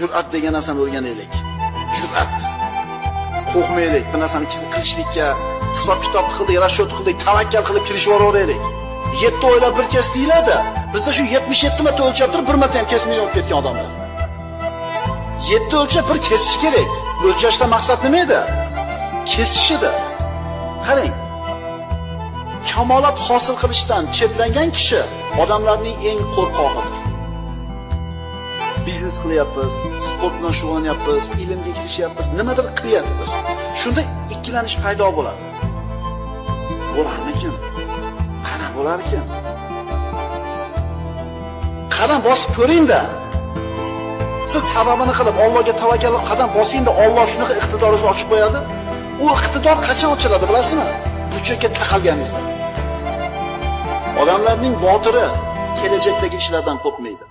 Jur'at degan narsani o'rganaylik. Jur'at. Qo'rqmaylik, bir narsani qilishlikka, hisob-kitob qildik, rashyot qildik, tavakkal qilib kirishib yuboraylik. 7 o'ylab bir kes deyiladi. Bizda shu 77 marta o'lchab turib, bir marta ham kesmay olib ketgan odamlar. 7 o'lchab bir kesish kerak. O'lchashda maqsad nima edi? Kesish edi. Qarang. Kamolat hosil qilishdan chetlangan kishi odamlarning eng qo'rqog'idir. Biznes qilyapmiz, sport bilan shug'ullanyapmiz, ilmga kirishyapmiz, nimadir qilyapmiz. Shunda ikkilanish paydo bo'ladi. Bo'larmikin? Qana bo'larkin? Qadam bosib ko'ring-da. Siz sababini qilib Allohga tavakkal qilib qadam bosingda, Alloh shunaqa iqtidoringizni ochib qo'yadi. U iqtidor qachon ochiladi bilasizmi? Burchakka taqalganingizda. Odamlarning botiri kelajakdagi ishlardan qo'rqmaydi.